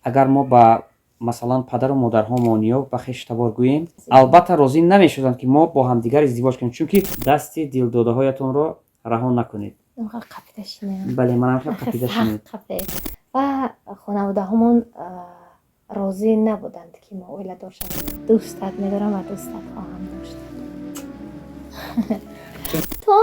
Агар мо ба, масалан, падару модарҳомон ё ба хештабор гӯем, албатта розӣ намешуданд, ки мо бо ҳамдигар издивоҷ кунем, чунки дасти дилдодаҳоятонро раҳо накунед. Қапида шинем. Бале, манам қапида шинем. Ва хонаводаҳомон розӣ набуданд, ки мо оиладор шавем. Дӯстат медорам ва дӯстат хоҳам дошт. То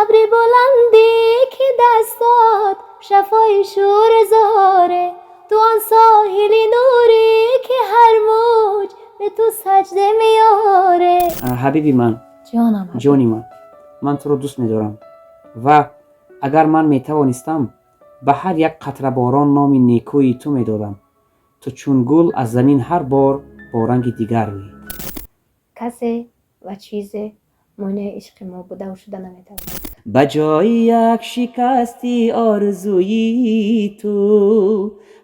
абри баландӣ, ки дастат шафои шӯрзоре, ту он соҳили нурӣ, ки ҳар мавҷ ба ту саҷда меёре. Ҳабиби ман. Ҷонам. Ҷони ман, ман туро дӯст медорам ва агар ман метавонистам, ба ҳар як қатра борон номи некӯи ту медодам, то чун гул аз замин ҳар бор бо ранги дигар рӯӣ. Касе ва чизе монеи ишқи мо будаву шуда наметавонад. Ба ҷои як шикасти орзуи ту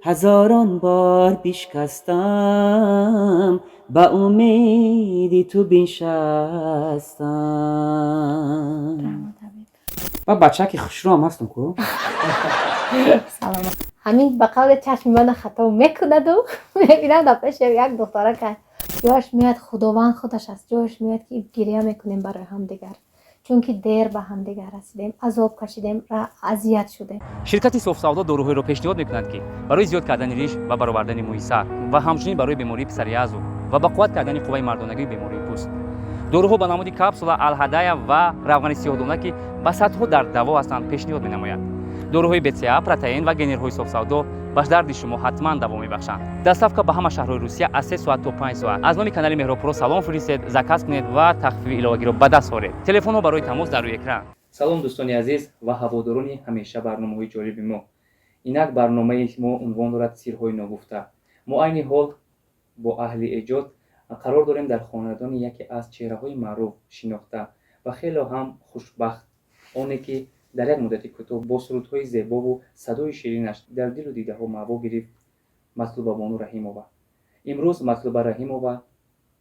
ҳазорон бор бишкастам, ба умеди ту биншастам. Ба бачаки хушрӯам ҳастам ку. Салом. Ҳамин ба қавли чашми мана хато мекунаду мебинам, дар пеши як духтарака. Ҷояш меояд, Худованд худаш аст, ҷояш меояд, ки гиря мекунем барои ҳамдигар, чунки дер ба ҳамдигар расидем, азоб кашидем, азият шудем. Ширкати Софсавдо доруҳоеро пешниҳод мекунад, ки барои зиёд кардани риш ва баровардани мӯи сар ва ҳамчунин барои бемории псориазу ва ба қувват кардани қувваи мардонагии бемории пӯст. Доруҳо ба намуди капсула, алҳадая ва равғани сиёҳдона, ки ба садҳо дард даво ҳастанд, пешниҳод менамояд. Доруҳои БЦА, протеин ва генерҳои Софсавдо ба дарди шумо ҳатман даво мебахшанд. Доставка ба ҳама шаҳрҳои Русия аз 3 соат то 5 соат. Аз номи канали Меҳробпуро салом фиристед, заказ кунед ва тахфифи иловагиро ба даст оред. Телефонҳо барои тамос дар рӯи экран. Салом, дӯстони азиз ва ҳаводорони ҳамеша барномаҳои ҷолиби мо. Инак барномаи мо унвон дорад «Сирҳои ногуфта». Мо айни ҳол бо аҳли эҷод қарор дорем дар хонадони яке аз чеҳраҳои маъруф, шинохта ва хело ҳам хушбахт, оне ки дар як муддати кӯтоҳ бо сурудҳои зебову садои ширинаш дар дилу дидаҳо маъво гирифт, Матлубабону Раҳимова. Имрӯз Матлуба Раҳимова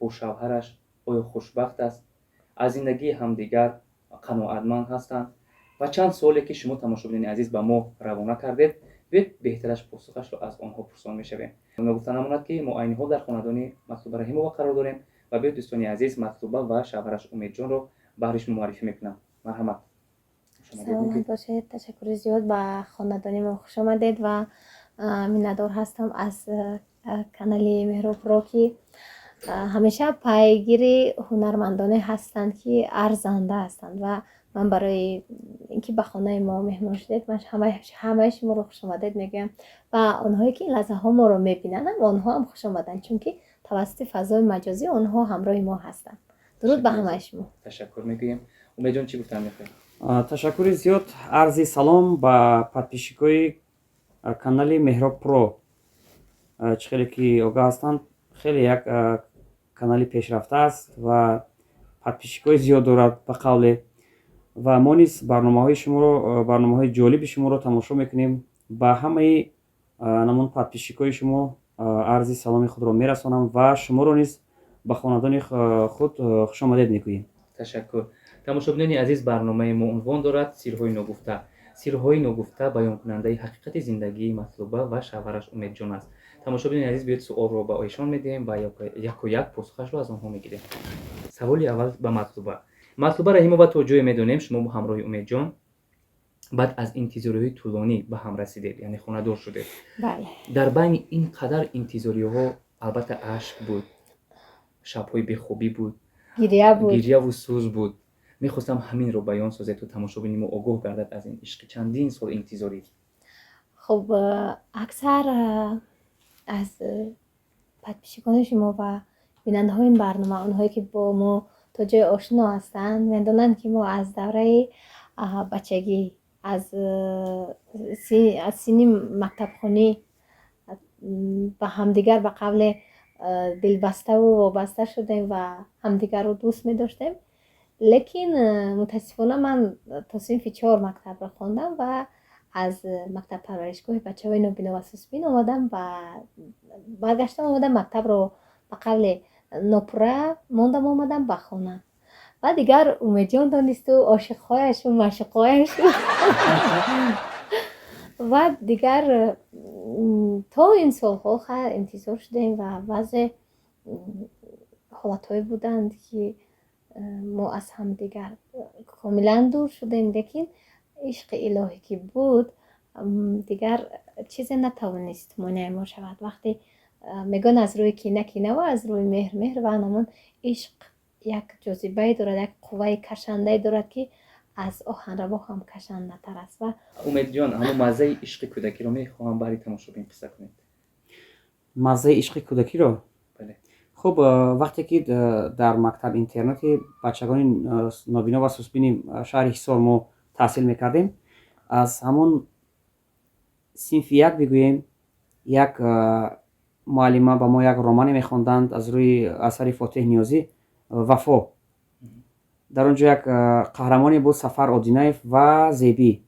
бо шавҳараш оё хушбахт аст, аз зиндагии ҳамдигар қаноатманд ҳастанд ва чанд суоле, ки шумо, тамошобинони азиз, ба мо равона кардед, биёед, беҳтараш посухашро аз онҳо пурсон мешавем. Ногуфта намонад, ки мо айни ҳол дар хонадони Матлуба Раҳимова қарор дорем ва биёед, дӯстони азиз, Матлуба ва шавҳараш Умедҷонро баҳри шумо муаррифӣ мекунам. Марҳамат. Саломат бошед, ташаккури зиёд. Ба хонадони мо хуш омадед ва миннатдор ҳастам аз канали Меҳробпуро, ки ҳамеша пайгири ҳунармандоне ҳастанд, ки арзанда ҳастанд. Ва ман барои ин ки ба хонаи мо меҳмон шудед, ман ҳамаи шуморо хушомадед мегӯям ва онҳое, ки ин лаҳзаҳо моро мебинанд, онҳо ҳам хуш омаданд, чунки тавассути фазои маҷозӣ онҳо ҳамроҳи мо ҳастанд. Дуруд ба ҳамаи шумо. Ташаккур мегӯем. Умедҷон, чӣ гуфтан мехоҳед? Ташаккури зиёд. Арзи салом ба подписчикои канали Меҳроб Про. Чӣ хеле ки огаҳ ҳастанд, хеле як канали пешрафта аст ва подписчикои зиёд дорад, ба қавле. Ва мо низ барномаҳои шуморо, барномаҳои ҷолиби шуморо тамошо мекунем. Ба ҳамаи намун подписчикои шумо арзи саломи худро мерасонам ва шуморо низ ба хонадони худ хушомадед мегӯем. Ташаккур. Тамошобинони азиз, барномаи мо унвон дорад «Сирҳои ногуфта». Сирҳои ногуфта баёнкунандаи ҳақиқати зиндагии Матлуба ва шавҳараш Умедҷон аст. Тамошобинони азиз, биёед, суолро ба эшон медиҳем ва яку як посухашро аз онҳо мегирем. Саволи аввал ба Матлуба. Матлуба Раҳимова, то ҷое медонем, шумо бо ҳамроҳи Умедҷон баъд аз интизориҳои тӯлонӣ ба ҳам расидед, яъне хонадор шудед. Бале. Дар байни ин қадар интизориҳо албатта ашк буд, шабҳои бехобӣ буд. Гиря буд. Гиряву сӯз буд. Мехостам ҳаминро баён созед, то тамошобини мо огоҳ гардад аз ин ишқи чандин сол интизорӣ. Хуб, аксар аз подписчикони шумо ва бинандаҳои ин барнома, онҳое ки бо мо то ҷое ошно ҳастанд, медонанд, ки мо аз давраи бачагӣ, аз синни мактабхонӣ ба ҳамдигар ба қавле дилбаставу вобаста шудем ва ҳамдигарро дӯст медоштем. Лекин мутаассифона ман то синфи чор мактабро хондам ва аз мактабпарваришгоҳи бачаҳои нобино ва сусбин омадам, ба баргаштам, омадам, мактабро ба қавле нопурра мондам, омадам ба хона ва дигар Умедҷон донисту ошиқҳояшу маъшуқҳояшу. Ва дигар то ин солҳо хайр, интизор шудем ва баъзе ҳолатҳое буданд, ки мо аз ҳамдигар комилан дур шудем, лекин ишқи илоҳӣ ки буд, дигар чизе натавонист монеаи мо шавад. Вақте мегӯянд, аз рӯи кина кина ва аз рӯи меҳр меҳр, ва ҳамон ишқ як ҷозибае дорад, як қувваи кашандае дорад, ки аз оҳанрабо ҳам кашандатар аст ва Умедҷон, ҳамон маззаи ишқи кӯдакиро мехоҳам баҳри тамошобин қисса кунед. Маззаи ишқи кӯдакиро? Бале. Хуб, вақте ки дар мактаб интернати бачагони нобино ва сусбини шаҳри Ҳисор мо таҳсил мекардем, аз ҳамон синфи як бигӯем, як муаллима ба мо як романе мехонданд аз рӯи асари Фотеҳ Ниёзӣ «Вафо». Дар он ҷо як қаҳрамоне буд, Сафар Одинаев ва Зебӣ,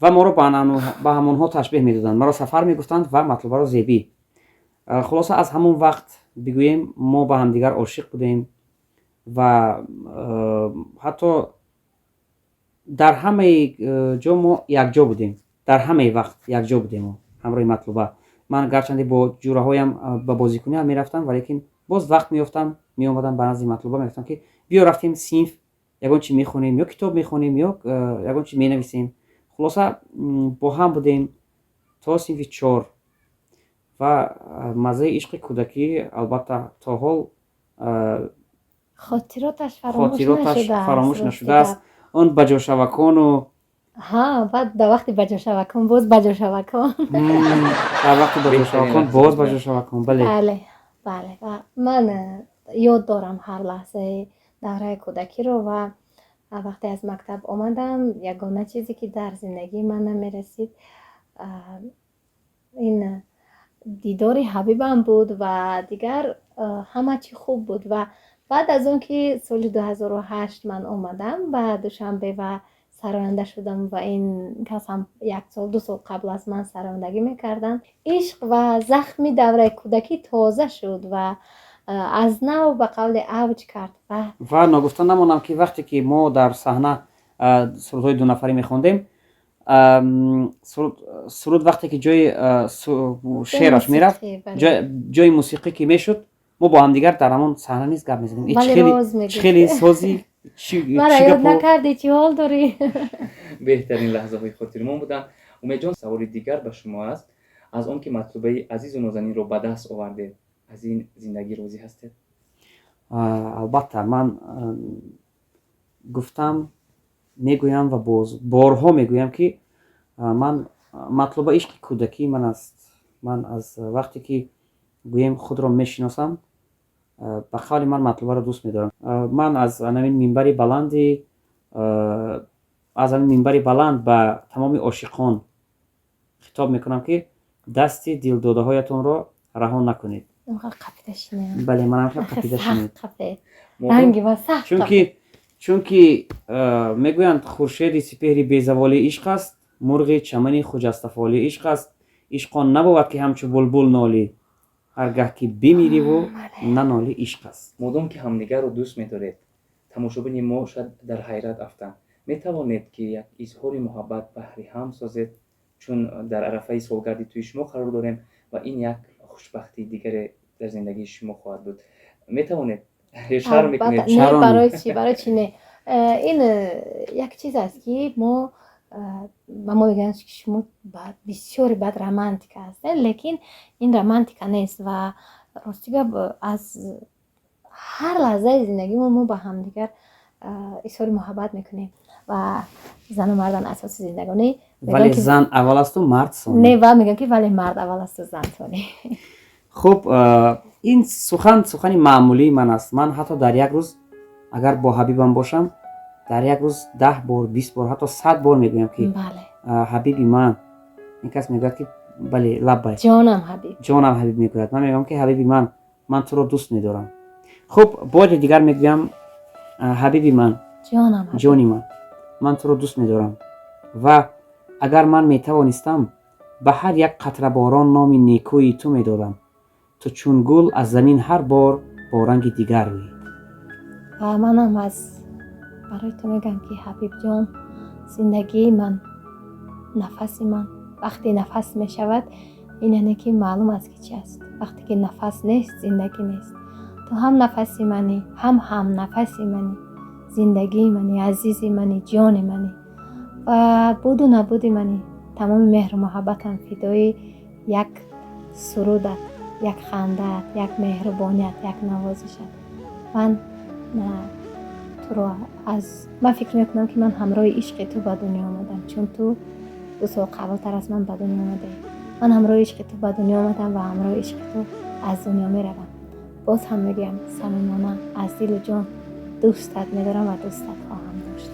ва моро ба ҳамонҳо ташбеҳ медоданд. Маро Сафар мегуфтанд ва Матлубаро Зебӣ. Хулоса, аз ҳамон вақт бигӯем, мо ба ҳамдигар ошиқ будем ва ҳатто дар ҳамаи ҷо мо якҷо будем, дар ҳамаи вақт якҷо будем мо ҳамроҳи Матлуба. Ман гарчанде бо ҷураҳоям ба бозикунӣ ҳам мерафтам, валекин боз вақт меёфтам, меомадам ба назди Матлуба, мегуфтам, ки биё, рафтем синф, ягон чи мехонем, ё китоб мехонем, ё ягон чи менависем. Хулоса, бо ҳам будем то синфи чор ва маззаи ишқи кӯдакӣ, албатта, то ҳол хотироташ хотироташ фаромӯш нашудааст, он баҷошавакону Ҳа, баъд дар вақти баҷошавакон боз баҷошавакон. Дар вақти баҷошавакон боз баҷошавакон, бале. Бале, ва ман ёд дорам ҳар лаҳзаи давраи кӯдакиро. Ва вақте аз мактаб омадам, ягона чизе, ки дар зиндагии ман намерасид, ин дидори ҳабибам буд ва дигар ҳама чӣ хуб буд. Ва баъд аз он ки соли 2008 ман омадам ба Душанбе ва сароянда шудам, ва ин кас ҳам як сол, 2 сол қабл аз ман сарояндагӣ мекарданд, ишқ ва захми давраи кӯдакӣ тоза шуд ва аз нав, ба қавле, авҷ кард ва Ва ногуфта намонам, ки вақте ки мо дар саҳна сурудҳои дунафарӣ мехондем, суруд вақте ки ҷои шеъраш мерафт, ҷои мусиқӣ ки мешуд, мо бо ҳамдигар дар ҳамон саҳна низ гап мезадем: чӣ хеле сози. Мара ёд накардӣ, чӣ ҳол дорӣ? Беҳтарин лаҳзаҳои хотирмон буданд. Умедҷон, саволи дигар ба шумо аст: аз он ки Матлубаи азизу нозанинро ба даст овардед, аз ин зиндагӣ розӣ ҳастед? Албатта, ман гуфтам, мегӯям ва боз борҳо мегӯям, ки ман Матлуба ишқи кӯдакии ман аст. Ман аз вақте ки гӯем худро мешиносам, ба қавли ман, Матлубаро дӯст медорам. Ман аз ҳамин минбари баланд ба тамоми ошиқон хитоб мекунам, ки дасти дилдодаҳоятонро раҳо накунед. Бале, манам қапида шинед. Чунки мегӯянд, хуршеди сипеҳри безаволии ишқ аст, мурғи чамани хуҷастафолии ишқ аст. Ишқ он набовад, ки ҳамчу булбул нолӣ, ҳар гаҳ ки бимириву нанолӣ, ишқ аст. Модом ки ҳамдигарро дӯст медоред, тамошобини мо шояд дар ҳайрат афтанд, метавонед, ки як изҳори муҳаббат баҳри ҳам созед, чун дар арафаи солгарди тӯи шумо қарор дорем ва ин як хушбахтии дигаре дар зиндагии шумо хоҳад буд. Метавонед ё шарм мекунед? Не, барои чӣ, барои чӣ не? Ин як чиз аст, ки мо ба мо мегӯянд, ки шумо бисёре бад романтика ҳастед, лекин ин романтика нест. Ва рости гап, аз ҳар лаҳзаи зиндагимон мо ба ҳамдигар изҳори муҳаббат мекунем ва зану мардан асоси зиндагонӣ. Вале зан аввал асту мард сонӣ. Не, ва мегӯям, ки вале мард аввал асту зан сонӣ. Хуб, ин сухан сухани маъмулии ман аст. Ман ҳатто дар як рӯз, агар бо ҳабибам бошам, дар як рӯз 10 бор, 20 бор, ҳатто 100 бор мегӯям, ки ҳабиби ман. Ин кас мегӯяд, ки бале, лаббай. Ҷонам ҳабиб. Ҷонам ҳабиб мегӯяд. Ман мегӯям, ки ҳабиби ман, ман туро дӯст медорам. Хуб, бори дигар мегӯям: ҳабиби ман, ҷони ман, ман туро дӯст медорам. Ва агар ман метавонистам, ба ҳар як қатра борон номи некӯи ту медодам, то чун гул аз замин ҳар бор бо ранги дигар рӯӣ. Ва манам аз барои ту мегӯям, ки ҳабибҷон, зиндагии ман, нафаси ман. Вақте нафас мешавад, ин яъне ки маълум аст, ки чи аст. Вақте ки нафас нест, зиндагӣ нест. Ту ҳам нафаси манӣ, ҳам ҳамнафаси манӣ, зиндагии манӣ, азизи манӣ, ҷони манӣ ва буду набуди манӣ. Тамоми меҳру муҳаббатам фидои як сурудат, як хандаат, як меҳрубоният, як навозишат. Ман туро аз ман фикр мекунам, ки ман ҳамроҳи ишқи ту ба дунё омадам, чун ту 2 сол қаблтар аз ман ба дунё омадаӣ. Ман ҳамроҳи ишқи ту ба дунё омадам ва ҳамроҳи ишқи ту аз дунё меравам. Боз ҳам мегӯям, самимона, аз дилу ҷон дӯстат медорам ва дӯстат хоҳам дошт.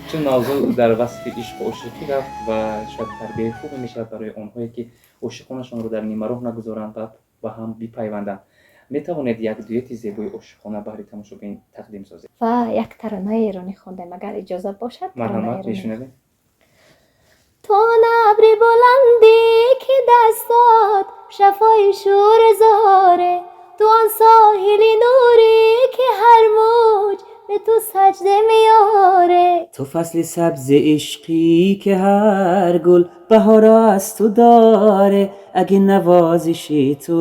Чун мавзӯъ дар васфи ишқу ошиқӣ рафт ва шояд тарбияи хубе мешавад барои онҳое, ки ошиқонашонро дар нимароҳ нагузоранд ва ба ҳам бипайванданд, метавонед як дуэти зебои ошиқона баҳри тамошобин тақдим созед? Ва як таронаи эронӣ хондем, агар иҷозат бошад. Марҳамат, мешунавем. Ту абри баландӣ, ки дастат шафои шӯрзоре, ту он соҳили нурӣ, ки ҳар мавҷ ба ту саҷда меёре. Ту фасли сабзи ишқӣ, ки ҳар гул баҳор аз ту дора. Агар навозиши ту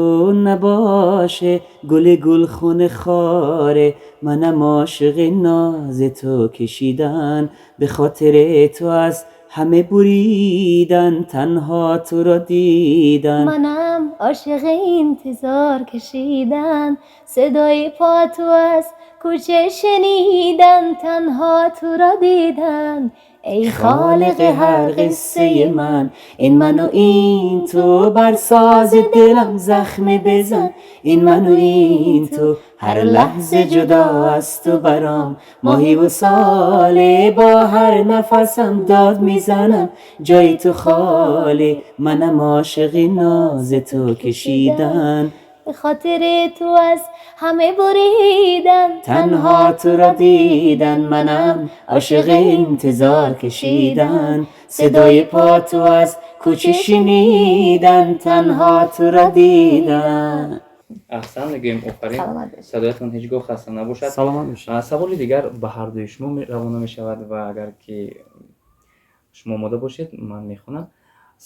набоша, гули гулхона хоре. Манам ошиқи нози ту кашидан, ба хотири ту аз ҳама буридан, танҳо туро дидан. Манам ошиқи интизор кашидан, садои пои ту аз кӯча шунидан, танҳо туро дидан. Эй холиқи ҳар қиссаи ман, ин ману ин ту, бар сози дилам захме бизан. Ин ману ин ту, ҳар лаҳза ҷудо аз ту барам моҳу соле. Бо ҳар нафасам дод мезанам, ҷои ту холӣ. Манам ошиқи нози ту кашидан, ба хотири ту аз ҳама буридан, танҳо туро дидан. Манам ошиқи интизор кашидан, садои пои ту аз кӯча шунидан, танҳо туро дидан. Аҳсан мегӯем, офарин. Саломат бошед. Садоятон ҳеҷ гоҳ хаста набошад. Саломат бошед. Саволи дигар ба ҳардуи шумо равона мешавад ва агар ки шумо омода бошед, ман мехонам.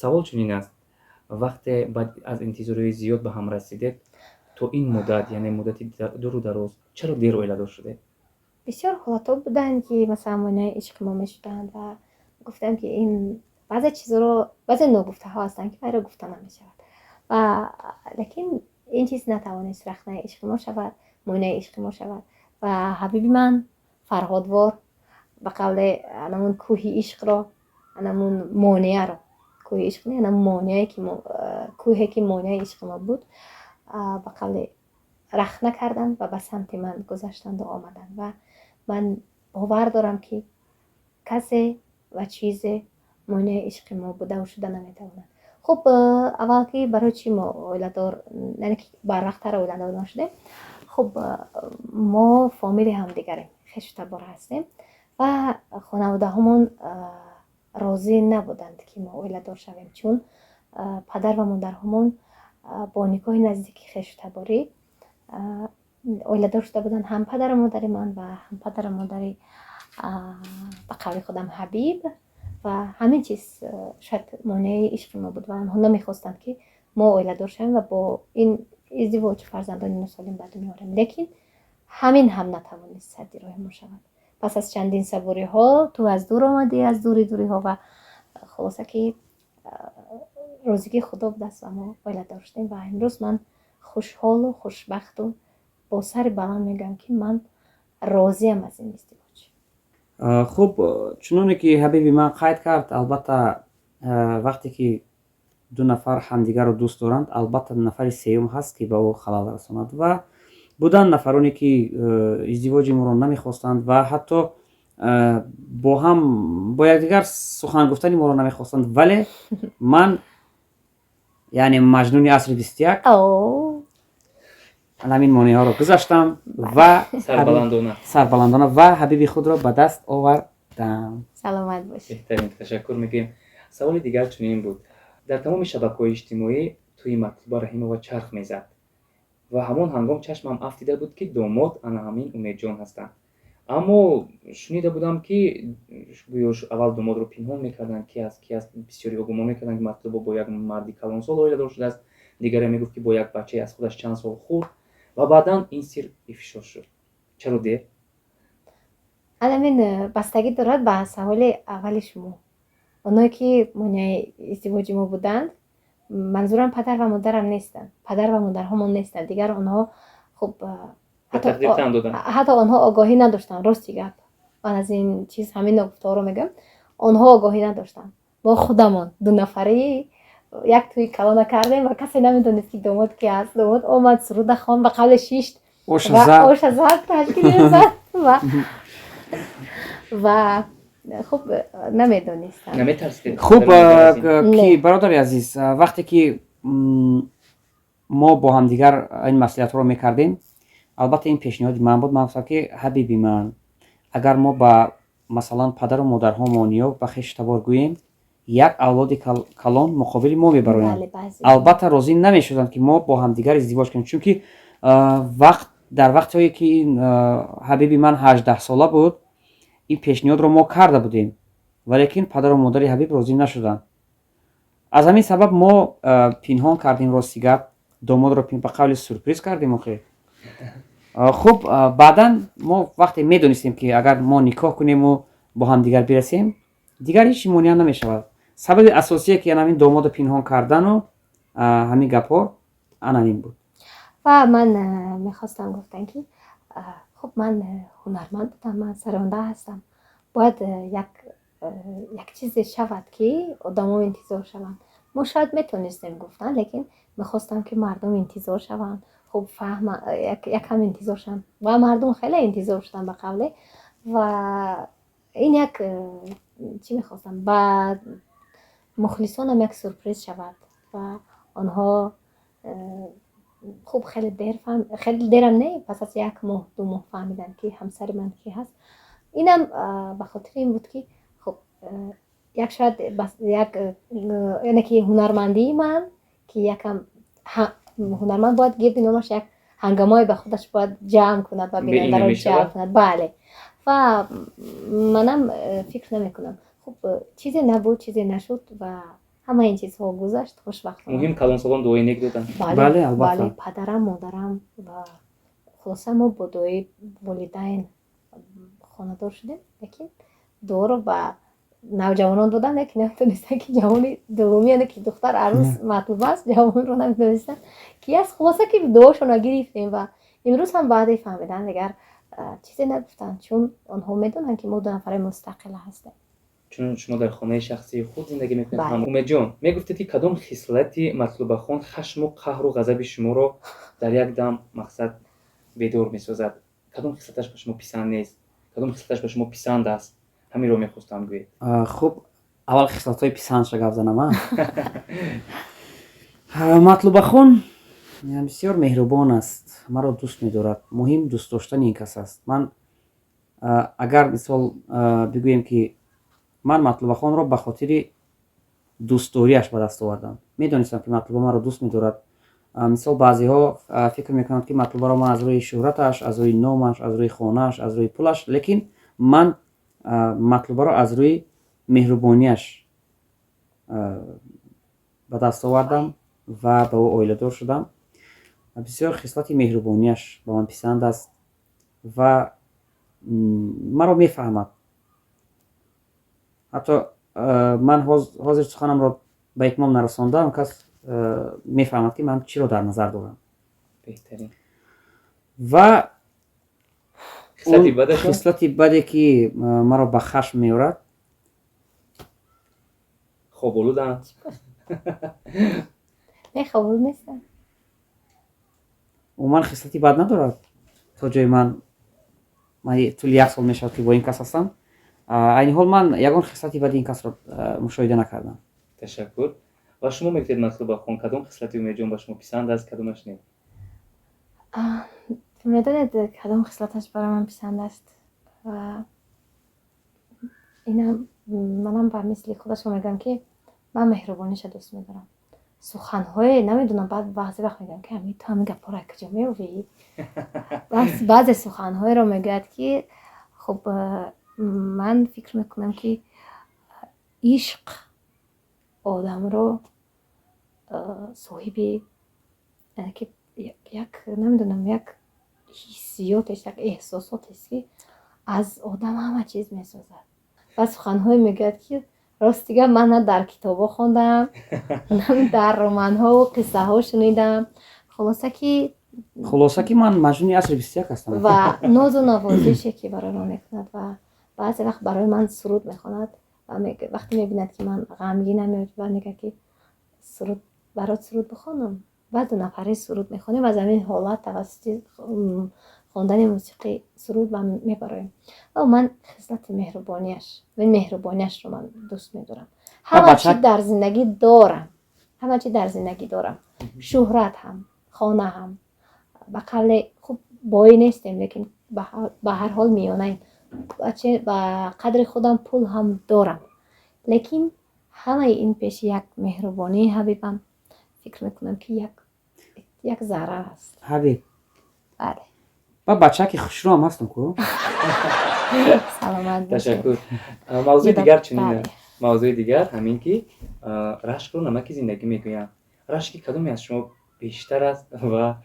Савол чунин аст: вақте баъд аз интизориҳои зиёд ба ҳам расидед, то ин муддат, яъне муддати дуру дароз, чаро дер оиладор шудед? Бисёр ҳолатҳо буданд, ки масалан монеаи ишқи мо мешуданд ва гуфтам, ки ин баъзе чизҳоро, баъзе ногуфтаҳо ҳастанд, ки вайро гуфта намешавад. Ва лекин ин чиз натавонист рахнаи ишқи мо шавад, монеаи ишқи мо шавад. Ва ҳабиби ман Фарҳодвор, ба қавле, анамун кӯҳи ишқро, анамун монеаро, кӯҳи ишқ не, анамун монеае ки кӯҳе ки монеаи ишқи мо буд, ба қавле рахна карданд ва ба самти ман гузаштанду омаданд. Ва ман бовар дорам, ки касе ва чизе монеаи ишқи мо будаву шуда наметавонад. Хуб, аввал ки барои чӣ мо оиладор, яъне ки барвақттар оиладор нашудем? Хуб, мо фомили ҳамдигарем, хешу табор ҳастем ва хонаводаҳомон розӣ набуданд, ки мо оиладор шавем, чун падар ва модарҳомон бо никоҳи наздики хешу таборӣ оиладор шуда буданд, ҳам падару модари ман ва ҳам падару модари, ба қавли худам, Ҳабиб. Ва ҳамин чиз шояд монеаи ишқи мо буд ва онҳо намехостанд, ки мо оиладор шавем ва бо ин издивоҷ фарзандони носолим ба дунё орем. Лекин ҳамин ҳам натавонист садди роҳи мо шавад. Пас аз чандин сабуриҳо, ту аз дур омадӣ, аз дури дуриҳо, ва хулоса ки розигии Худо будааст ва мо оиладор шудем. Ва имрӯз ман хушҳолу хушбахту бо сари баланд мегӯям, ки ман розиам аз ин издивоҷ. Хуб, чуноне ки ҳабиби ман қайд кард, албатта, вақте ки ду нафар ҳамдигарро дӯст доранд, албатта, нафари сеюм ҳаст, ки ба ӯ халал расонад. Ва буданд нафароне, ки издивоҷи моро намехостанд ва ҳатто бо ҳам, бо якдигар сухан гуфтани моро намехостанд. Вале ман, яъне маҷнуни асри 21, ҳамин монеаҳоро гузаштам ва сарбаландона. Сарбаландона ва ҳабиби худро ба даст овардам. Саломат бошед. Беҳтарин, ташаккур мегӯем. Саволи дигар чунин буд: дар тамоми шабакаҳои иҷтимоӣ тӯи Матлуба Раҳимова чарх мезад ва ҳамон ҳангом чашмам афтида буд, ки домод ана ҳамин Умедҷон ҳастанд. Аммо шунида будам, ки гӯё аввал домодро пинҳон мекарданд, ки аст, ки аст. Бисёриҳо гумон мекарданд, ки Матлуба бо як марди калонсол оиладор шудааст, дигаре мегуфт, ки бо як бачае аз худаш чанд сол хурд, ва баъдан ин сир ифшо шуд. Чаро дер? Ҳамин бастагӣ дорад ба саволи аввали шумо. Оное ки монеаи издивоҷи мо буданд, манзурам падар ва модарам нестанд, падар ва модарҳомон нестанд. Дигар онҳо хуб ҳатто онҳо огоҳӣ надоштанд. Рости гап, ман аз ин чиз ҳамин ногуфтаҳоро мегӯям, онҳо огоҳӣ надоштанд. Мо худамон дунафарӣ як тӯи калона кардем ва касе намедонист, ки домод ки аст. Домод омад, суруда хон, ба қавле шишт, оша зад, ташкил зад ва хуб намедонистам. Наметарсидед? Хуб, ки бародари азиз, вақте ки мо бо ҳамдигар ин маслиҳатҳоро мекардем, албатта, ин пешниҳоди ман буд. Ман гуфтам, ки ҳабиби ман, агар мо ба масалан падару модарҳомон ё ба хешу гӯем, як авлоди калон муқобили мо мебароянд, албатта розӣ намешуданд, ки мо бо ҳамдигар издивоҷ кунем, чунки вақт дар вақтҳое ки ҳабиби ман 18-сола буд, ин пешниҳодро мо карда будем, валекин падару модари ҳабиб розӣ нашуданд. Аз ҳамин сабаб мо пинҳон кардем. Рости гап, домодро ба қавли сюрприз кардем охир. Хуб, баъдан мо вақте медонистем, ки агар мо никоҳ кунему бо ҳамдигар бирасем, дигар ҳеҷ монеа намешавад. Сабаби асосие, ки ҳамин домодро пинҳон кардану ҳамин гапҳо, ана ин буд. Ва ман мехостам гуфтан, ки хуб, ман ҳунарманд будам, ман саронда ҳастам, бояд як чизе шавад, ки одамо интизор шаванд. Мо шояд метонистем гуфтан, лекин мехостам, ки мардум интизор шаванд, хуб фаҳма, якам интизор шаванд. Ва мардум хеле интизор шуданд, ба қавле. Ва ин як чӣ мехостам, ба мухлисонам як сюрприз шавад. Ва онҳо хуб хеле дер фаҳм, хеле дерам не, пас аз як моҳ, 2 моҳ фаҳмиданд, ки ҳамсари ман кӣ ҳаст. Инам ба хотири ин буд, ки хуб як шояд як яъне ки ҳунармандии ман, ки якам ҳунарманд бояд гирди номаш як ҳангомое ба худаш бояд ҷамъ кунад ва бинандаро ҷалб кунад. Бале, ва манам фикр намекунам, хуб, чизе набуд, чизе нашуд ва ҳама ин чизҳо гузашт хушбахтона. Муҳим, калонсолон дуои нек доданд. Бале, албатта. Бале, падарам, модарам ва хулоса, мо бо дуои волидайн хонадор шудем, лекин дуоро ба навҷавонон додам, лекин наметонистам, ки ҷавони дуввумӣ, яъне ки духтар арӯс Матлуба аст, ҷавонро наметонистам ки аст. Хулоса, ки дуошонро гирифтем ва имрӯз ҳам баъде фаҳмидан дигар чизе нагуфтанд, чун онҳо медонанд, ки мо ду нафари мустақила ҳастем. Чун шумо дар хонаи шахсии худ зиндагӣ мекунед. Умедҷон, мегуфтед, ки кадом хислати Матлубахон хашму қаҳру ғазаби шуморо дар як дам мақсад бедор месозад? Кадом хислаташ ба шумо писанд нест, кадом хислаташ ба шумо писанд аст? Ҳаминро мехостам гӯед. Хуб, аввал хислатҳои писандша гап занам. Матлубахон бисёр меҳрубон аст, маро дӯст медорад. Муҳим дӯст доштани ин кас аст. Ман агар мисол бигӯем, ки ман Матлубахонро ба хотири дӯстдориаш ба даст овардам, медонистам, ки Матлуба маро дӯст медорад. Мисол, баъзеҳо фикр мекунанд, ки Матлубаро ман аз рӯи шӯҳраташ, аз рӯи номаш, аз рӯи хонааш, аз рӯи пулаш, лекин ман Матлубаро аз рӯи меҳрубониаш ба даст овардам ва ба ӯ оиладор шудам. Бисёр хислати меҳрубониаш ба ман писанд аст ва маро мефаҳмад. Ҳатто ман ҳозир суханамро ба итмом нарасондаам, кас мефаҳмад, ки ман чиро дар назар дорам. Ва хислати баде, ки маро ба хашм меорад? Хоболуданд? Не, хоболуд нестам. Умуман хислати бад надорад. То ҷои ман тӯли як сол мешавад, ки бо ин кас ҳастам, айни ҳол ман ягон хислати бади ин касро мушоҳида накардам. Ташаккур. Ва шумо мегӯед, Матлубахон, кадом хислати Умедҷон ба шумо писанд аст, кадомаш не? Медонед, кадом хислаташ барои ман писанд аст? Ва инам манам ба мисли худашон мегӯям, ки ман меҳрубониша дӯст медорам. Суханҳое, намедонам, баъд баъзе вақт мегӯям, ки ами ту ҳамин гапҳоро аз куҷо меёвӣ? Баъзе суханҳоеро мегӯяд, ки Хуб, ман фикр мекунам, ки ишқ одамро соҳиби ки як, намедонам, як ҳиссиётест, як эҳсосотест, ки аз одам ҳама чиз месозад. Ва суханҳое мегӯяд, ки рости гап, ман на дар китобҳо хондам, на дар романҳову қиссаҳо шунидам. Хулоса ки Хулоса ки ман маҷнуни асри 21 ҳастам. Ва нозу навозише, ки барои ман мекунад, ва баъзе вақт барои ман суруд мехонад ва вақте мебинад, ки ман ғамгинам, ва мегӯяд, ки суруд, барот суруд бихонам. Баъд дунафарӣ суруд мехонем, аз ҳамин ҳолат тавассути хондани мусиқӣ, суруд мебароем. Ва ман хислати меҳрубонияш, меҳрубонияшро ман дӯст медорам. Ҳама чи дар зиндагӣ дорам, ҳама чи дар зиндагӣ дорам, шӯҳрат ҳам, хона ҳам, ба қавле хуб боӣ нестем, лекин ба ҳар ҳол миёнаем, ба қадри худам пул ҳам дорам, лекин ҳамаи ин пеши як меҳрубонии ҳабибам, фикр мекунам, ки як зарра аст. Ҳабиб. Бале. Ба бачаки хушрӯам ҳастам ку. Саломат бошед. Ташаккур. Мавзӯи дигар чунин аст, мавзӯи дигар ҳамин ки рашкро намаки зиндагӣ мегӯянд. Рашки кадоме аз шумо бештар аст ва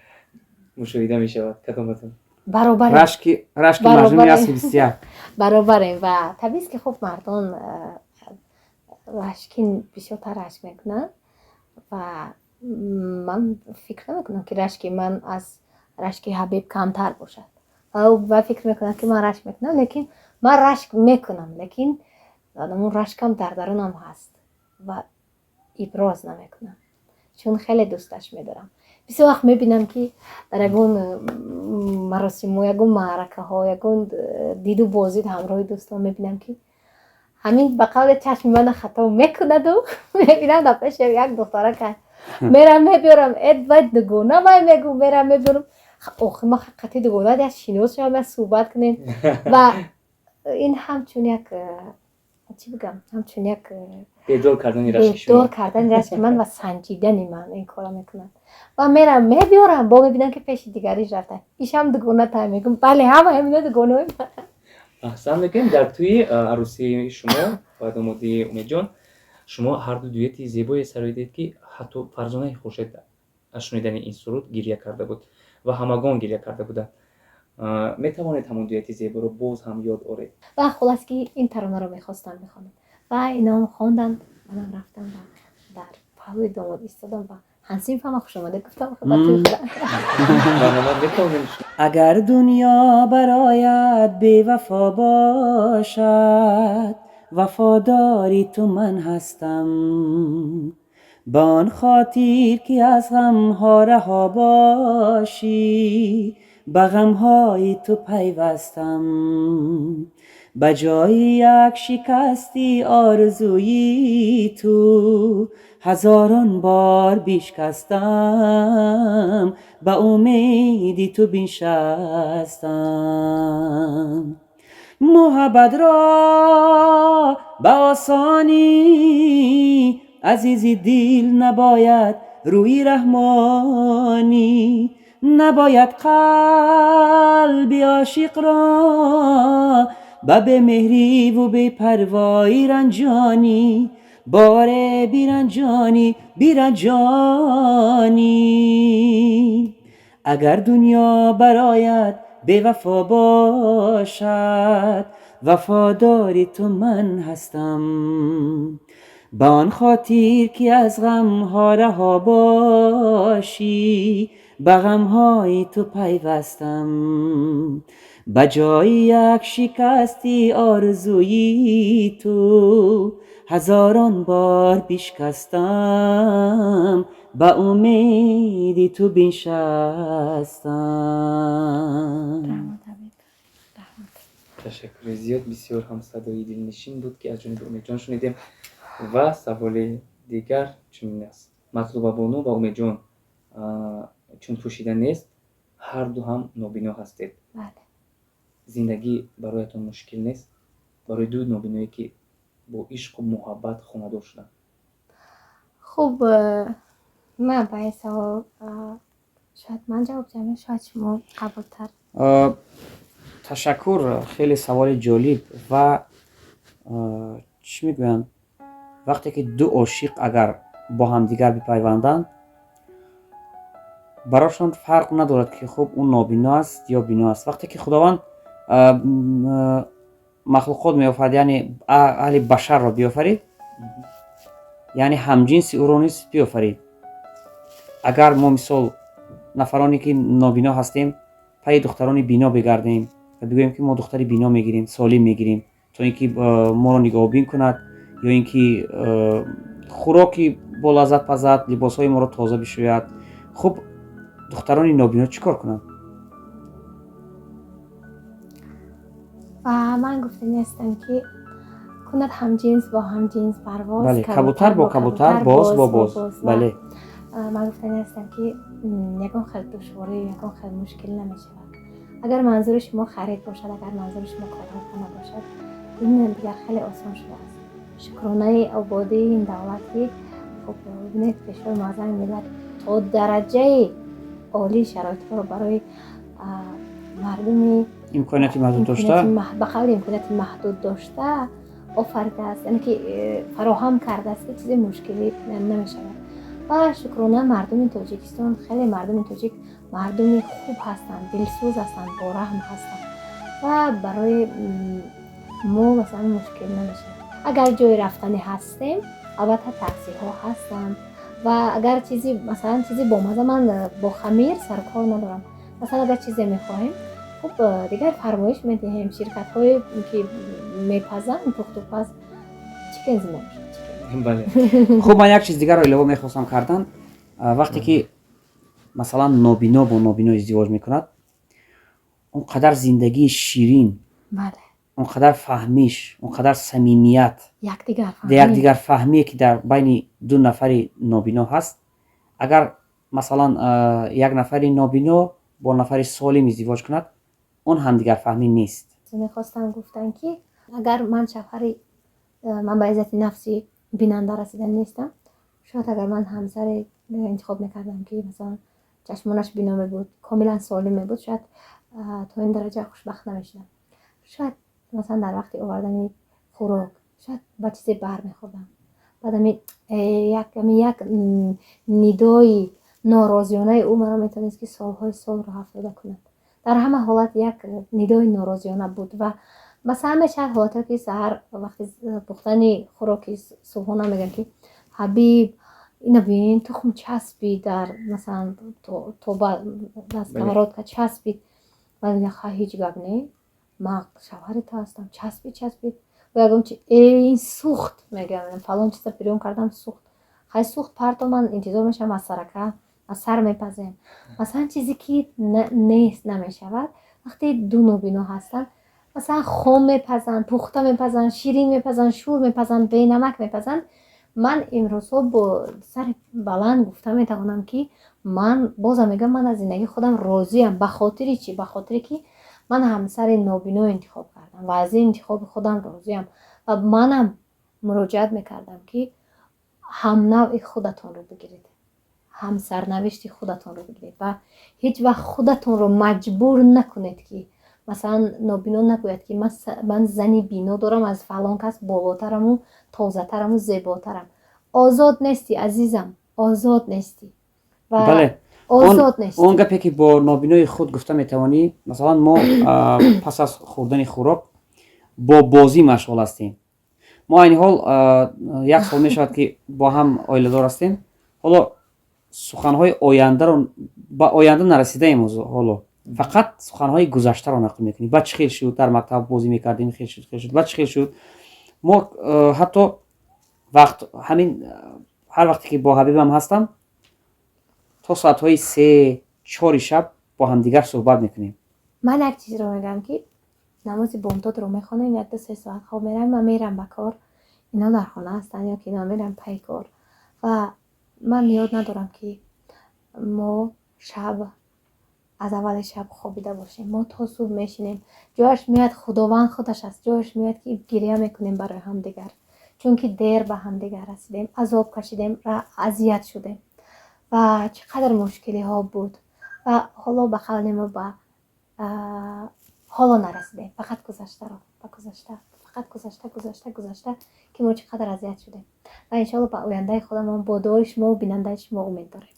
мушоҳида мешавад, кадоматон? Баробарем. Рашки маҷнуни асри 21. Баробарем. Ва табиист, ки хуб, мардон рашкин, бисёртар рашк мекунанд. Ва ман фикр намекунам, ки рашки ман аз рашки ҳабиб камтар бошад. Ва фикр мекунад, ки ман рашк мекунам, лекин ман рашк мекунам, лекин он рашкам дар дарунам ҳаст ва иброз намекунам, чун хеле дӯсташ медорам. Бисёр вақт мебинам, ки дар ягон маросимҳо, ягон маъракаҳо, ягон диду боздид ҳамроҳи дӯстон мебинам, ки ҳамин ба қавле чашми мана хато мекунаду мебинам, дар пеши як духтарака мерам, мебиёрам, эд вай дугона, вай мегӯ, мерам, мебиёрам. Охи ма ҳақиқати дугона як шинос шавам, як суҳбат кунем. Ва ин ҳамчун як, чӣ бигам, ҳамчун як бедор кардани рашки шумо. Бедор кардани рашки ман ва санҷидани ман ин корро мекунад. Ва мерам, мебиёрам, бо мебинам, ки пеши дигариш рафта, ишам дугона тай. Мегӯм, бале, ҳама ҳамина дугонаҳои. Аҳсан мекунем. Дар тӯи арӯсии шумо ва домодии Умедҷон шумо ҳарду дуэти зебое сароидед, ки ҳатто Фарзонаи Хуршед аз шунидани ин суруд гиря карда буд ва ҳамагон гиря карда буданд. Метавонед ҳамон дуэти зеборо боз ҳам ёд оред? Ва хулас ки ин таронаро мехостам бихонам ва инон хонданд, манам рафтам ва дар паҳлӯи домод истодам ва ҳамсинфама хушомадед гуфтам ба тӯи худам. Марҳамат, метавонем. Агар дунё бароят бевафо бошад, вафодори ту ман ҳастам, ба он хотир ки аз ғамҳо раҳо бошӣ, ба ғамҳои ту пайвастам. Ба ҷои як шикасти орзуи ту ҳазорон бор бишкастам, ба умеди ту биншастам. Муҳаббатро ба осонӣ, азизи дил, набояд рӯи раҳмонӣ, набояд қалби ошиқро ба бемеҳриву бепарвоӣ ранҷонӣ, боре биранҷонӣ, биранҷонӣ. Агар дунё бароят бевафо бошад, вафодори ту ман ҳастам, ба он хотир ки аз ғамҳо раҳо бошӣ, ба ғамҳои ту пайвастам. Ба ҷои як шикасти орзуи ту ҳазорон бор бишкастам, ба умеди ту биншастам. Раҳмат, Ҳабиб, раҳмат. Ташаккури зиёд. Бисёр ҳам садои дилнишин буд, ки аз ҷониби Умедҷон шунидем. Ва саволи дигар чунин аст: Матлубабону ва Умедҷон, чун пӯшида нест, ҳарду ҳам нобино ҳастед. Бале. Зиндагӣ бароятон мушкил нест, барои ду нобиное, ки бо ишқу муҳаббат хонадор шуданд? Хуб, ман ба ин савол шояд ман ҷавоб диҳам ё шояд шумо қабултар. Ташаккур, хеле саволи ҷолиб. Ва чӣ мегӯянд, вақте ки ду ошиқ агар бо ҳамдигар бипайванданд, барошон фарқ надорад, ки хуб, ӯ нобино аст ё бино аст. Вақте ки Худованд махлуқот меофарид, яъне аҳли башарро биёфарид, яъне ҳамҷинси ӯро низ биёфарид. Агар мо, мисол, нафароне ки нобино ҳастем, пайи духтарони бино бигардем ва бигӯем, ки мо духтари бино мегирем, солим мегирем, то ин ки моро нигаҳбин кунад ё ин ки хӯроки болаззат пазад, либосҳои моро тоза бишӯяд, хуб, духтарони нобино чӣ кор кунанд? Ва ман гуфтанӣ ҳастам, ки кунад ҳамҷинс бо ҳамҷинс парвоз, бале, кабутар бо кабутар, боз бо боз, бале. Ман гуфтанӣ ҳастам, ки ягон хел душворӣ, ягон хел мушкил намешавад. Агар манзури шумо харид бошад, агар манзури шумо корҳои хона бошад, ин дигар хеле осон шудааст. Шукронаи ободии ин давлат, ки хуб, бибинед, Пешвои муаззами миллат то дараҷаи олӣ шароитҳоро барои мардуми имконияти маҳдуд дошта, ба қавли имконияти маҳдуд дошта офаридааст, яъне ки фароҳам кардааст, ки чизи мушкилӣ намешавад. Ва шукрона, мардуми Тоҷикистон, хеле мардуми тоҷик мардуми хуб ҳастанд, дилсӯз ҳастанд, бораҳм ҳастанд ва барои мо масалан мушкил намешавад. Агар ҷои рафтанӣ ҳастем, албатта таксиҳо ҳастанд. Ва агар чизи, масалан, чизи бомаза, ман бо хамир сарукор надорам, масалан, агар чизе мехоҳем, хуб, дигар фармоиш медиҳем, ширкатҳое ки мепазанд, пухтупаз, чикен зимошад. Хуб, ман як чиз дигарро илова мехостам кардан. Вақте ки, масалан, нобино бо нобино издивоҷ мекунад, он қадар зиндагии ширин, он қадар фаҳмиш, он қадар самимият, якдигарфаҳмие, ки дар байни ду нафари нобино ҳаст, агар, масалан, як нафари нобино бо нафари солим издивоҷ кунад, он ҳамдигарфаҳмӣ нест. Мехостам гуфтан, ки агар ман шавҳари, ман ба иззати нафси бинанда расида нестам, шояд агар ман ҳамсаре интихоб мекардам, ки масалан чашмонаш бино мебуд, комилан солим мебуд, шояд то ин дараҷа хушбахт намешудам. Шояд, масалан, дар вақти овардани хӯрок шояд ба чизе бар мехӯрдам, баъд ами як нидои норозиёнаи ӯ маро метавонист, ки солҳои сол роҳ афтода кунад. Дар ҳама ҳолат як нидои норозиёна буд. Ва масалан, мешавад ҳолатҳое, ки саҳар вақти пухтани хӯроки субҳона мегӯям, ки ҳабиб, ина бин, тухм часпид, дар, масалан, тоба, дар сковородка часпид. Ва мегӯям: ха, ҳеҷ гап не, ман шавҳари ту ҳастам, часпид, часпид. Ва ягон чи, э, ин сӯхт, мегӯям, фалон чиза бирён кардам, сӯхт. Хай, сӯхт, парто, ман интизор мешавам, аз сарака аз сар мепазем. Масалан, чизе ки нест намешавад. Вақте ду нобино ҳастанд, масалан, хом мепазанд, пухта мепазанд, ширин мепазанд, шӯр мепазанд, бенамак мепазанд. Ман имрӯзҳо бо сари баланд гуфта метавонам, ки ман бозам мегӯям, ман аз зиндагии худам розиам. Ба хотири чӣ? Ба хотире ки ман ҳамсари нобино интихоб кардам ва аз ин интихоби худам розиам. Ва манам муроҷиат мекардам, ки ҳамнавъи худатонро бигиред, ҳамсарнавишти худатонро бигиред ва ҳеҷ вақт худатонро маҷбур накунед, ки масалан нобино нагӯяд, ки ман зани бино дорам, аз фалон кас болотараму тозатараму зеботарам. Озод нестӣ, азизам, озод нестӣ. Бале. Озод нестӣ. Он гапе ки бо нобинои худ гуфта метавонӣ, масалан, мо пас аз хӯрдани хӯрок бо бозӣ машғул ҳастем. Мо айни ҳол як сол мешавад, ки бо ҳам оиладор ҳастем. Ҳоло суханҳои ояндаро, ба оянда нарасидаем, ҳоло фақат суханҳои гузаштаро нақл мекунем. Баъд чӣ хел шуд, дар мактаб бозӣ мекардем, хел шуд, хел шуд, баъд чӣ хел шуд. Мо ҳатто вақт ҳамин ҳар вақте ки бо ҳабибам ҳастам, то соатҳои 3-4 шаб бо ҳамдигар суҳбат мекунем. Ман як чизро мегӯям, ки намози бомдодро мехонем, 1-2-3 соат хоб меравем, ман мерам ба кор, ино дар хона ҳастанд ё ки ино мерам пайи кор. Ва ман ёд надорам, ки мо шаб аз аввали шаб хобида бошем. Мо то субҳ мешинем. Ҷояш меояд, Худованд худаш аст, ҷояш меояд, ки гиря мекунем барои ҳамдигар, чунки дер ба ҳамдигар расидем, азоб кашидем, азият шудем ва чӣ қадар мушкилиҳо буд. Ва ҳоло ба қавли мо ба Ҳоло нарасидем, фақат гузаштаро ба гузашта, фақат гузашта, гузашта, гузашта, ки мо чӣ қадар азият шудем, ва иншоалло ба ояндаи худамон бо дуои шумову бинандаи шумо умед дорем.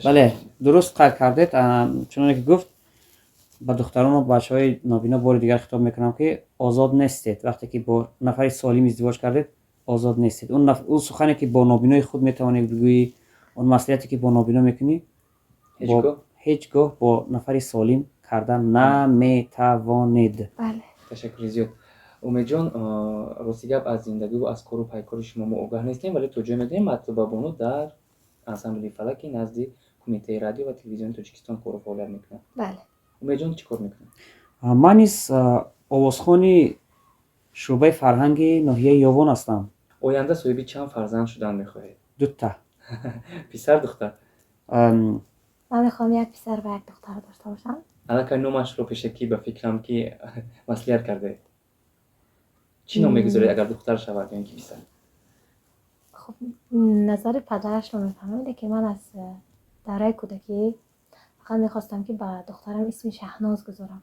Бале, дуруст қайд кардед. Чуноне ки гуфт, ба духтарону бачаҳои нобино бори дигар хитоб мекунам, ки озод нестед. Вақте ки бо нафари солим издивоҷ кардед, озод нестед. Он сухане ки бо нобинои худ метавонӣ бигӯӣ, он маслиҳате ки бо нобино мекунӣ, ҳеҷ гоҳ бо нафари солим карда наметавонед. Бале. Ташаккури зиёд, Умедҷон. Рости гап, аз зиндагиву аз кору пайкори шумо мо огаҳ нестем, вале то ҷое медонем, Матлубабону дар ансамбли Фалаки назди Кумитаи радио ва телевизиони Тоҷикистон кору фаъолият мекунад. Бале. Умедҷон чӣ кор мекунад? Ман низ овозхони шӯъбаи фарҳанги ноҳияи Ёвон ҳастам. Оянда соҳиби чанд фарзанд шудан мехоҳед? Дута. Писар, духтар? Ман мехоҳам як писар ва як духтар дошта бошам. Аллакай номашро пешакӣ, ба фикрам, ки маслиҳат кардаед. Чӣ ном мегузоред, агар духтар шавад ё ин ки писар? Хуб, назари падарашро мефаҳмам, лекин ман аз давраи кӯдакӣ фақат мехостам, ки ба духтарам исми Шаҳноз гузорам.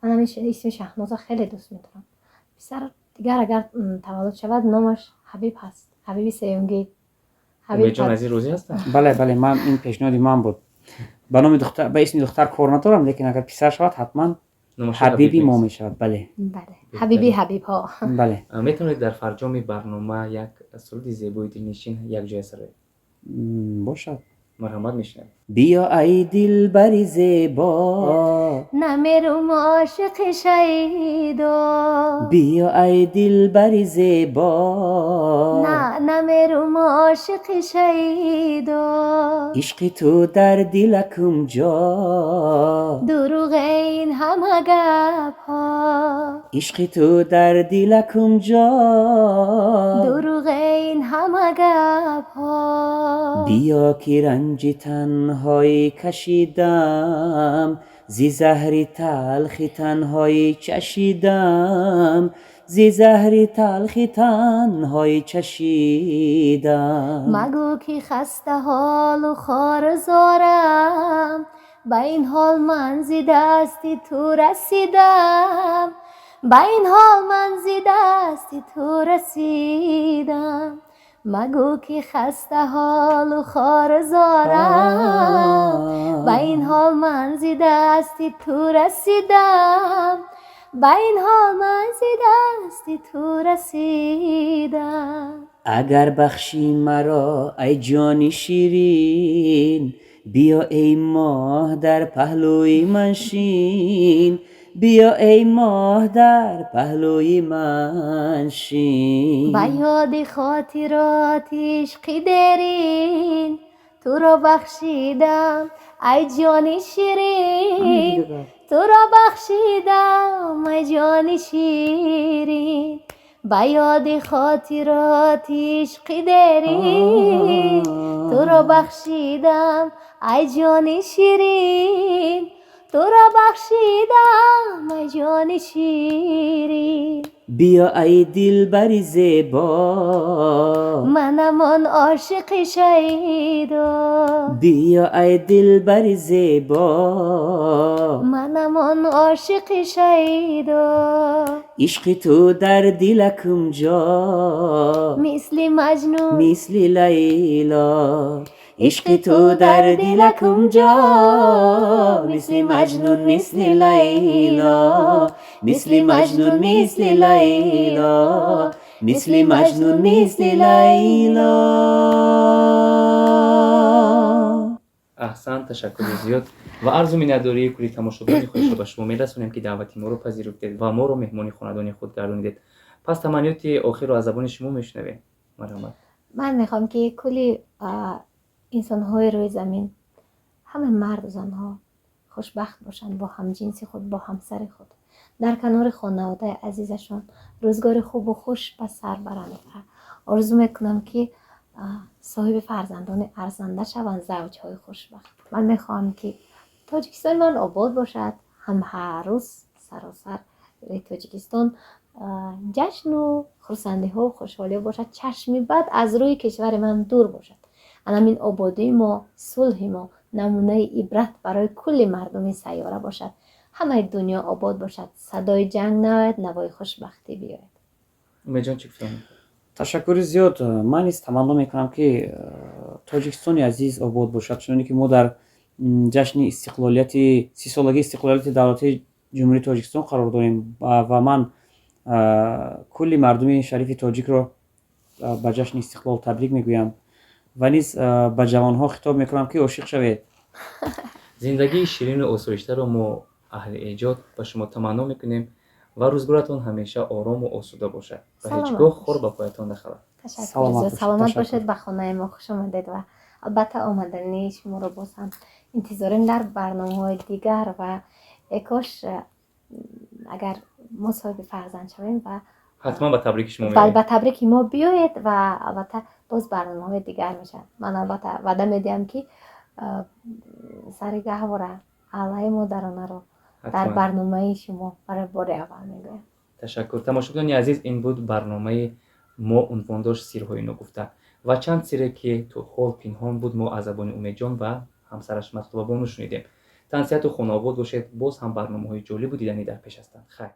Ман ҳамин исми Шаҳнозро хеле дӯст медорам. Писар дигар агар таваллуд шавад, номаш Ҳабиб ҳаст, Ҳабиби сеюмгӣ. Умедҷон аз ин розӣ ҳастанд? Бале, ман ин пешниҳоди ман буд. Ба номи духтар, ба исми духтар кор надорам, лекин агар писар шавад, ҳатман Ҳабиби мо мешавад, бале. Бале, ҳабиби ҳабибҳо. Бале. Метавонед дар фарҷоми барнома як суруди зебои дилнишин якҷоя сароед? Бошад. Марҳамат, мешунавем. Биё, ай дилбари зебо. Намерум, ошиқи шайдо. Биё, ай дилбари зебо. На, намерум, ошиқи шайдо. Ишқи ту дар дилакум ҷо. Дурӯғе ин ҳама гапҳо. Ишқи ту дар дилакум ҷо. Дурӯғе ин ҳама гапҳо. Биё, ки ранҷи танҳоӣ кашидам, зи заҳри талхи танҳоӣ чашидам, зи заҳри талхи танҳоӣ чашидам. Магӯ, ки хастаҳолу хорузорам. Ба ин ҳол ман зи дасти ту расидам, ба ин ҳол ман зи дасти ту расидам. Магӯ, ки хастаҳолу хорузорам. Ба ин ҳол ман зи дасти ту расидам, ба ин ҳол ман зи дасти ту расидам. Агар бахшӣ маро, ай ҷони ширин, биё, эй моҳ, дар паҳлӯи ман шин, биё, эй моҳ, дар паҳлӯи ман шин. Ба ёди хотироти ишқи дерин туро бахшидам, ай ҷони ширин, туро бахшидам, ай ҷони ширин. Ба ёди хотироти ишқи дерин туро бахшидам, ай ҷони ширин, туро бахшидам, ай ҷони ширин. Биё, ай дилбари зебо. Манам он ошиқи шайдо. Биё, ай дилбари зебо. Манам он ошиқи шайдо. Ишқи ту дар дилакум ҷо. Мисли Маҷнун. Мисли Лайло. Ишқи ту дар дилакум ҷо, мисли Маҷнун, мисли Лайло, мисли Маҷнун, мисли Лайло, мисли Маҷнун, мисли Лайло. Аҳсан, ташаккури зиёд ва арзу миннатдории кулли тамошобинони худро ба шумо мерасонем, ки даъвати моро пазируфтед ва моро меҳмони хонадони худ гардонидед. Пас таманниёти охирро аз забони шумо мешунавем, марҳамат. Ман мехоҳам, ки кулли инсонҳои рӯи замин, ҳама марду занҳо хушбахт бошанд, бо ҳамҷинси худ, бо ҳамсари худ, дар канори хонаводаи азизашон рӯзгори хубу хуш ба сар баранд ва орзу мекунам, ки соҳиби фарзандони арзанда шаванд завҷҳои хушбахт. Ман мехоҳам, ки Тоҷикистони ман обод бошад, ҳам ҳар рӯз саросар Тоҷикистон ҷашну хурсандиҳо, хушҳолиҳо бошад, чашми бад аз рӯи кишвари ман дур бошад. Анамин ободии мо, сулҳи мо намунаи ибрат барои кулли мардуми сайёра бошад. Ҳамаи дунё обод бошад, садои ҷанг наояд, навои хушбахтӣ биёяд. Умедҷон, чӣ гуфтам? Ташаккури зиёд. Ман низ таманно мекунам, ки Тоҷикистони азиз обод бошад, чуноне ки мо дар ҷашни истиқлолияти 30-солагии истиқлолияти давлатии Ҷумҳурии Тоҷикистон қарор дорем ва ман кулли мардуми шарифи тоҷикро ба ҷашни истиқлол табрик мегӯям ва низ ба ҷавонҳо хитоб мекунам, ки ошиқ шавед. Зиндагии ширину осоиштаро мо, аҳли эҷод, ба шумо таманно мекунем ва рӯзгоратон ҳамеша орому осуда бошад ва ҳеҷ гоҳ хор ба поятон нахалад. Саломат бошед, ба хонаи мо хуш омадед ва албатта омадани шуморо боз ҳам интизорем дар барномаҳои дигар. Ва кош агар мо соҳиби фарзанд шавем ва Ҳатман ба табрики шумо. Ба табрики мо биёед ва албатта боз барномаҳои дигар мешавад. Ман албатта ваъда медиҳам, ки сари гаҳвора аллаи модаронаро дар барномаи шумо барои бори аввал мегӯям. Ташаккур. Тамошобинони азиз, ин буд барномаи мо, унвон дошт «Сирҳои ногуфта», ва чанд сире, ки то ҳол пинҳон буд, мо аз забони Умедҷон ва ҳамсараш Матлубабону шунидем. Тансиҳату хонаобод бошед. Боз ҳам барномаҳои ҷолибу диданӣ дар пеш ҳастанд. Хайр.